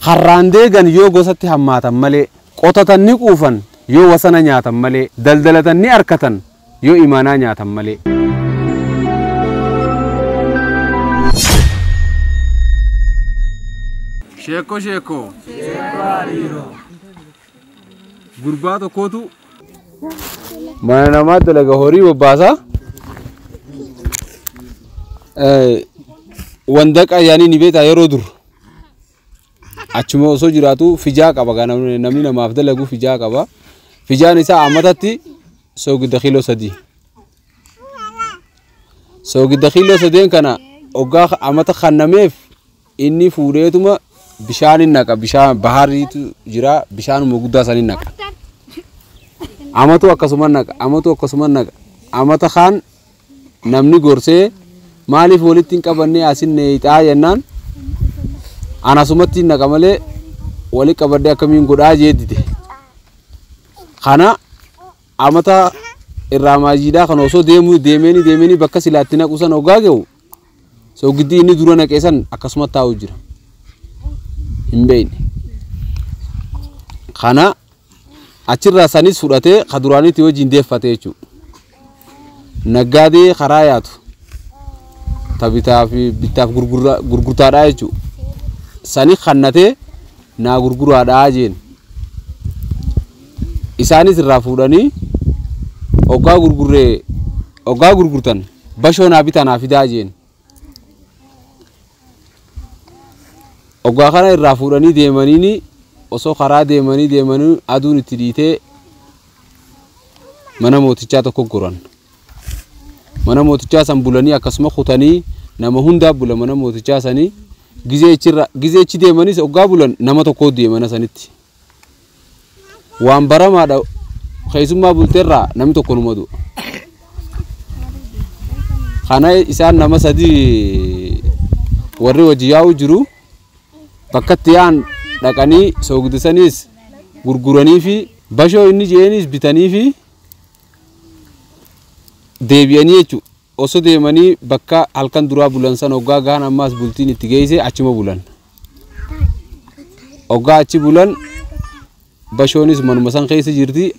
Harraan deegan yoo gosatti hammaatan malee, qotatan ni quufan yoo wasana nyaatan malee, daldalatan ni arkatan yoo imaanaa nyaatan malee. Sheekoo sheekoo. Gurbaa tokkotu mana namaa dalaga horii bobbaasaa. Wandaqa yaanii ni beektaa yeroo dur achuma osoo jiraatu fijaa qaba namni namaaf dalagu fijaa qaba. Fijaan isaa ammatatti soogidda kiiloo 3. Soogidda kiiloo 3 kana hoggaa amata kannameef inni fuudheetuma bishaan naqa, bishaan bahariitu jira, bishaanuma guddaa saniin naqa. Amatu akkasuma naqa, amatu akkasuma naqa. Amata kaan namni gorsee maaliif walitti hin qabanne asin neexaa jennaan anasumatti naqa malee wali qabadde akkamiin godhaa jeeddite. Kana amata irraa maajiidhaa kan osoo deemuu deemanii bakka silaatti naqu san hoggaa ga'u soogiddi inni dura naqee san akkasuma taa'u jira. Hin beekne. Kana achirraa sanis fudhatee ka duraanitti wajjin deeffate jechuudha. Naggaadee karaa yaatu bitaa fi bittaaf gurgurtaadhaa jechuudha. Sani kannatee naa gurguraadhaa jeen. Isaanis irraa fuudhanii hoggaa gurgurree hoggaa gurgurtan bashoo naa bitaa naa fidaa jeen. Hoggaa kana irraa fuudhanii deemaniini osoo karaa deemanii aduun itti dhiitee mana mootichaa tokko goran. Mana mootichaa san bulanii akkasuma kutanii nama hundaa bula mana mootichaa sanii gizee ichi deemanis hoggaa bulan nama tokko deemana sanitti. Waan baramaadha keessummaa bulteerraa namni tokko numa du'a. Kana isaan nama 3 warri wajji yaa'u jiru bakkatti yaa'an dhaqanii soogidisaniis gurguranii fi bashoo inni je'eenis bitanii fi deebi'anii jechuudha. Osoo deemanii bakka halkan duraa bulan san hoggaa gahan ammaas bultiin itti geesse achuma bulan. Hoggaa achi bulan bashoonis manuma san keessa jirti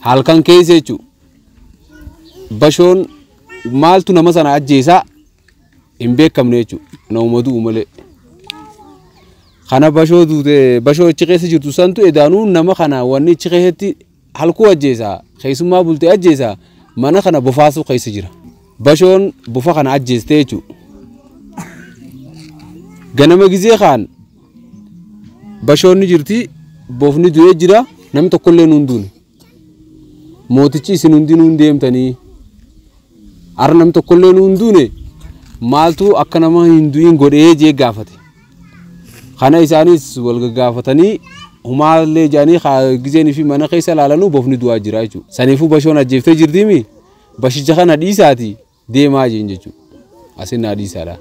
halkan keessa jechuudha. Bashoon maaltu nama sana ajjeesaa hin beekamne jechuudha. Nama du'u malee. Kana bashoo duute bashoo achi keessa jirtu santu edaanuu nama kana wanni achi keessatti halkuu ajjeesaa keessummaa bultee ajjeesaa mana kana bofaasuu keessa jira. Bashoon bofa kana ajjeestee jechuudha. Ganama gizee kaan bashoon ni jirti bofni du'ee jira namni tokkollee nuun duune. Mootichi isin hundinuu hin deemtanii har'a namni tokkollee nuun duune maaltu akka nama hin du'in godhee jee gaafate. Kana isaanis wal gaggaafatanii humaallee jedhanii gizeenii fi mana keessa ilaalanuu bofni du'aa jira jechuudha. Saniifuu bashoon ajjeeftee jirtiimi bashicha kana dhiisaati deemaa jeen jechuudha. Asin naa dhiisaadha.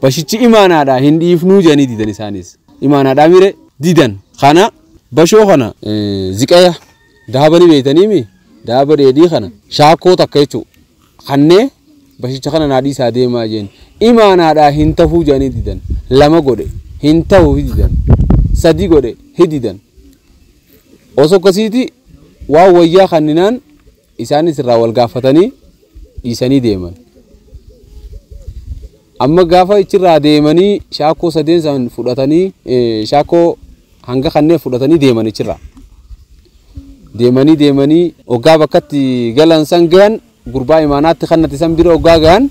Bashichi imaanaadha hin dhiifnuu jedhanii didan isaanis. Imaanaadha mire didan. Kana bashoo kana ziqaya daabanii beeytaniimi daaba dheedhii kana shaakoo takka jechuudha. Kannee bashicha kana naa dhiisaa deemaa jeen. Imaanaadha hin tafuu jedhanii didan. 2 godhe hin ta'u didan. 3 godhe hididan. Osoo akkasiiti waan wayyaa kanninaan isaanis irraa wal gaafatanii dhiisanii deeman. Amma gaafa achirraa deemanii shaakoo 3 san fudhatanii shaakoo hanga kanneen fudhatanii deeman achirraa. Deemanii hoggaa bakkatti galan san gahan gurbaa imaanaatti kannatti san bira hoggaa gahan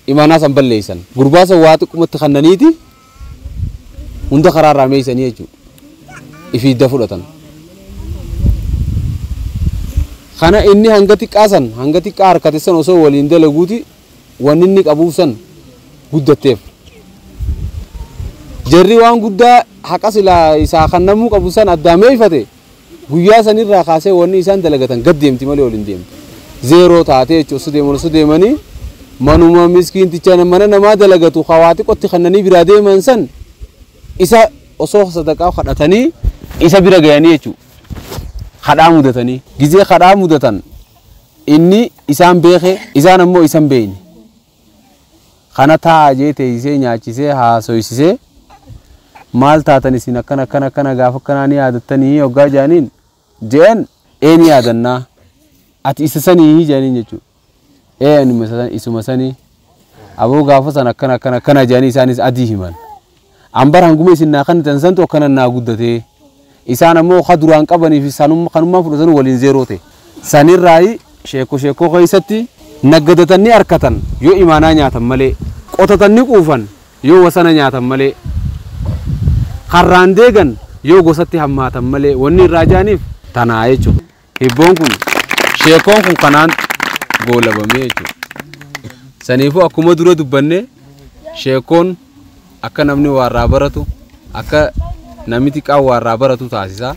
imaanaa san balleessan. Gurbaa san waa xiqqumatti kannaniiti hunda karaarraa meeysanii jechuudha. Ifiidda fudhatan. Kana inni hanga xiqqaa san hanga xiqqaa harkate san osoo waliin dalaguuti wanni inni qabuuf san guddatteef. Jarri waan guddaa haqa silaa isaa kannamuu qabu san addaa meeyfate guyyaa sanirraa kaasee wanni isaan dalagatan gad deemti malee waliin deemti. 0 taatee jechuudha. Osoo deemanii manuma miskiinticha mana namaa dalagatu hawaa xiqqootti kannanii biraa deeman san isa osoo sadaqaa kadhatanii isa bira gayanii jechuudha. Kadhaa mudatanii gizee kadhaa mudatan inni isaan beeke isaan ammoo isan beekne. Kana taa'aa jee teessisee nyaachisee haasoysisee Maal taatan isin akkana akkana akkana gaafa akkanaa ni yaadattanii hoggaa jaaniin je'an ee ni yaadannaa ati isa sanii jaaniin jechuudha. Ee ani isuma sanii aboo gaafa san akkana akkana akkana jaanii isaanis adii himan. Ambar hanguma isin naa kennitan santu akkana naa guddatee isaan ammoo ka duraan qabanii fi kanummaa fudhatan waliin zeeroo ta'e. Sanirraayi sheekoo sheekoo keessatti naggadatanii harkatan yoo imaanaa nyaatan malee qotatanii quufan yoo wasana nyaatan malee karraan deegan yoo gosatti hammaatan malee wanni irraa jaaniif tanaa jechuudha. Hibboon kun sheekoon kun kanaan goolabamee jechuudha. Saniifuu akkuma dura dubbanne sheekoon akka namni waarraa baratu akka namni xiqqaan waarraa baratu taasisaa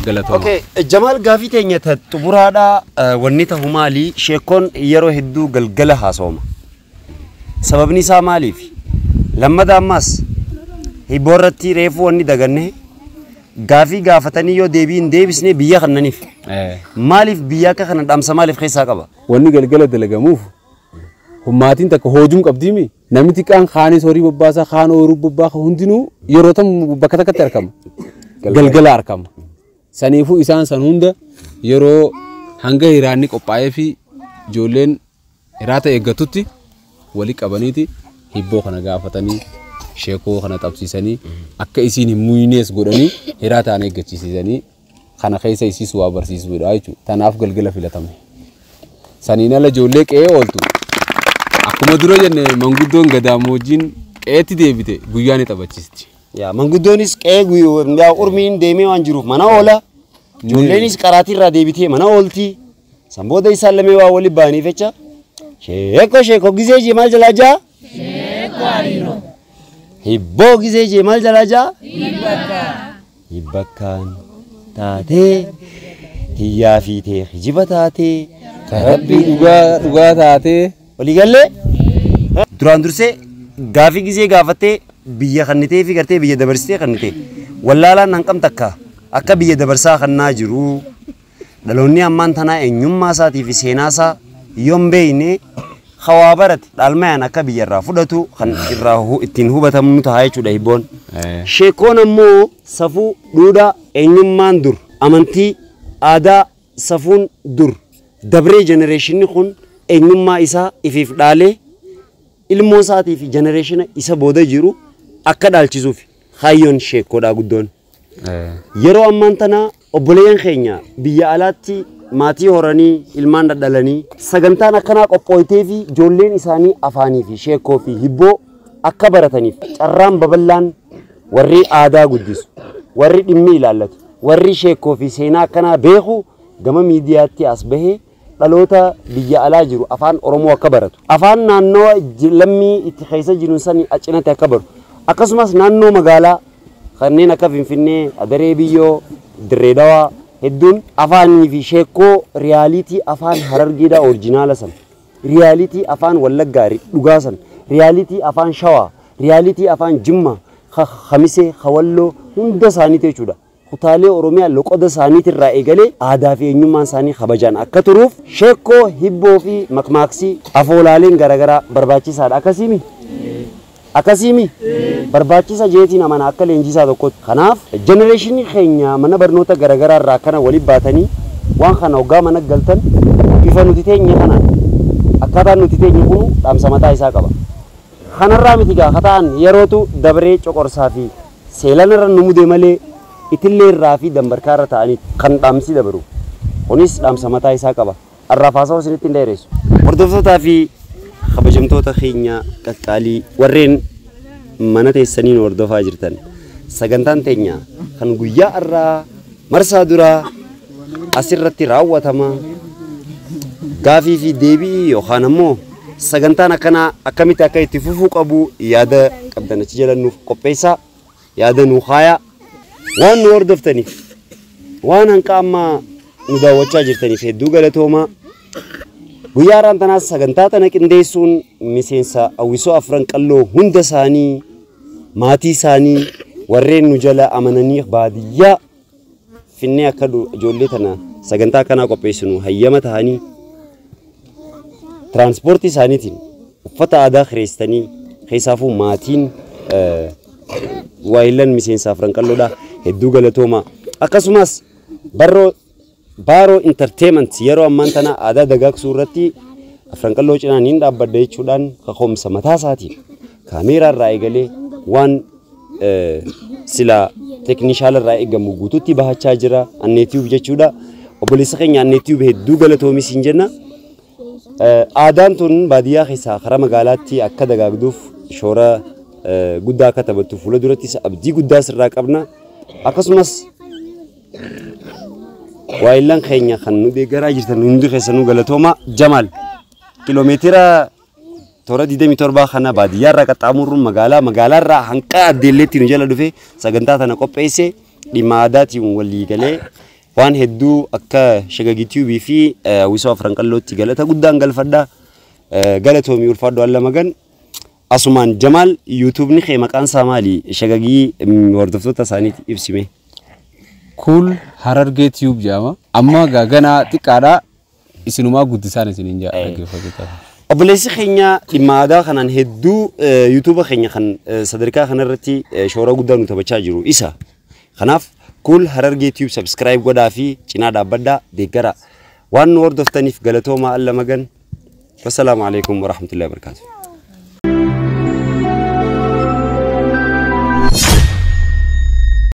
galatooma. Okay, Jamaal gaafii teenya xumuraadhaa wanni ta'u maali? Sheekoon yeroo hedduu galgala haasawama. Sababni isaa maaliif? Lammata ammas hibboo irratti reefuu wanni daganne gaafii gaafatanii yoo deebii hin deebisne biyya kannaniif. Maaliif biyya akka kana dhaamsa maaliif keessaa qaba? Wanni galgala dalagamuuf maatiin takka hoojum qabdiimi namni xiqqaan kaanis horii bobbaasaa kaan ooyiruu bobbaasaa hundinuu yeroo tam bakka takkatti argama. Galgala argama. Saniifuu isaan san hunda yeroo hanga hiraanni qophaa'ee fi ijoolleen hiraata eeggatutti walii qabaniiti hibboo kana gaafatanii sheekoo kana qabsiisanii akka isiin hin muynees godhanii hiraataan eeggachiisanii kana keessa isiis waa barsiisuudha jechuudha. Tanaaf galgala filatame. Saniin ala ijoollee qe'ee ooltu. Akkuma dura jenne manguddoon gadaamoojjiin qe'eetti deebite guyyaa ni taphachiisti. Yaa manguddoonis qe'ee guyyaa urmiin deemee waan jiruuf mana oola. Ijoolleenis qaraatii deebitee mana oolti. San booda isaan lamee waa waliin ba'anii jecha sheekoo sheekoo gizee jee maal jalaa jaa? Sheekoo hariiroo. Hibboo gizee jee maal jalaa jaa? Hibbakkaan. Hibbakkaan taatee hiyyaa fiitee hijiba taatee. Rabbii dhugaa dhugaa taatee. Waliigallee duraan dursee gaafii gizee gaafattee biyya kannitee fi gartee biyya dabarsitee kannitee wallaalaan hanqam takka akka biyya dabarsaa kannaa jiru dhaloonni ammaan tanaa eenyummaa isaatii fi seenaa isaa yoo hin beekne hawaa barate dhaalmayaan akka biyya irraa fudhatu kan irraa ittiin hubatamu ta'a jechuudha hibboon. Sheekoon ammoo safuu duudhaa eenyummaan dur amantii aadaa safuun dur dabree jenereeshinni kun eenyummaa isaa ifiif dhaalee ilmoo isaatii fi jenereeshina isa booda jiru akka dhaalchisuuf kaayyoon sheekoodhaa guddoon. Yeroo ammaan tana obboleeyyan keenya biyya alaatti maatii horanii ilmaan dhadhalanii sagantaan akkanaa qophooytee fi ijoolleen isaanii afaanii fi sheekoo fi hibboo akka barataniif carraan babal'aan warri aadaa guddisu warri dhimmi ilaallatu warri sheekoo fi seenaa akkanaa beeku gama miidiyaatti as bahee dhaloota biyya alaa jiru afaan Oromoo akka baratu afaan naannoo lammii itti keessa jiru sanii acinatti akka baratu akkasumas naannoo magaalaa kanneen akka Finfinnee, Adaree Biyyoo, Dirree Dawaa hedduun afaanii fi sheekoo riyaalitii afaan Harargeedhaa orijinaala san riyaalitii afaan Wallaggaa dhugaa san riyaalitii afaan Shawaa riyaalitii afaan Jimmaa Khamisee Khawalloo hunda isaaniitu jechuudha. Kutaalee Oromiyaa loqoda isaaniitirraa eegalee aadaa fi eenyummaan isaanii kabajaan akka turuuf sheekoo hibboo fi makmaaksii afoolaaleen garaagaraa barbaachisaadha. Akkasiimi? Akkasiimi? Barbaachisa jeetiin amana akka leenjisaa tokkotti. Kanaaf jenereeshinii keenya mana barnoota garaagaraa irraa akkana waliin baatanii waan kana hoggaa mana galtan bifa nuti teenye kanaan akkaataan nuti teenye kun dhaamsa mataa isaa qaba. Kanarraa miti gaa kataan yerootu dabaree coqorsaa fi seelanarra nu mudee malee itillee irraa fi dambarkaa irra ta'anii kan dhaamsi dabaru. Kunis dhaamsa mataa isaa qaba. Arraafaasaa isinitti hin dheeressu. Hordoftootaa fi kabajamtoota keenya qaqqaalii warreen mana teessaniin hordofaa jirtan sagantaan teenya kan guyyaa irraa marsaa duraa asirratti raawwatama. Gaafii fi deebii yookaan ammoo sagantaan akkanaa akkamitti akka itti fufuu qabu yaada qabdan achi jala nuuf qopheessaa yaada nuu haayaa waan nu hordoftaniif waan hanqa ammaa nu daawwachaa jirtaniif hedduu galatoomaa. Guyyaa har'aan tanaas sagantaa tana qindeessuun miseensa hawwisoo afran qalloo hunda isaanii maatii isaanii warreen nu jala amananii baadiyyaa finnee akka ijoollee tana sagantaa akkanaa qopheessinu hayyama ta'anii tiraanspoortii isaaniitiin uffata aadaa kireessitanii keessaafuu maatiin Waayillan miseensa Afran Qalloodha hedduu galatooma. Akkasumas barroo Baaroo Entertainment yeroo ammaan tana aadaa dagaagsuu irratti Afran Qalloo cinaa niin dhaabbadha jechuudhaan kaka'umsa mataa isaatiin kaameeraa irraa eegalee waan silaa teeknishaala irraa eegamu guutuutti bahachaa jira Anneetiyuub jechuudha. Obboleessa keenya Anneetiyuub hedduu galatoomi siin jenna. Aadaan tun baadiyyaa keessaa karaa magaalaatti akka dagaagduuf shoora guddaa akka taphattu fuula durattis abdii guddaa sirraa qabna. Akkasumas waayillan keenya kan nu deeggaraa jirtan hundi keessanuu galatooma. Jamaal kiloomeetira toora 27 kana baadiyyaa irraa qaxxaamuruun magaalaa magaalaa irraa hanqa addeelleetti nu jala dhufe sagantaa tana qopheesse dhimma aadaatiin walii galee waan hedduu akka Shagagii Tiyuubii fi Hawwisoo Afran Qallootti galata guddaan galfadha. Galatoomii ulfaadhu alla magan. Asumaan Jamaal yuutuubni kee maqaan isaa maali? Shagagii hordoftoota isaaniitti ibsime. Kuul Harargee Tiyuub jedhama. Amma ganaa xiqqaadha. Isinumaa guddisaan isiniin jedha dhaggeeffattoota. Obboleessi keenya dhimma aadaa kanaan hedduu yuutuuba keenya kan sadarkaa kanarratti shoora guddaa nu taphachaa jiru isa. Kanaaf Kuul Harargee Tiyuub subscribe godhaa fi cinaa dhaabbadhaa deeggara. Waan nu hordoftaniif galatoomaa alla magan. Wassalaamu alaikum warahmatullahi wabarakatuh.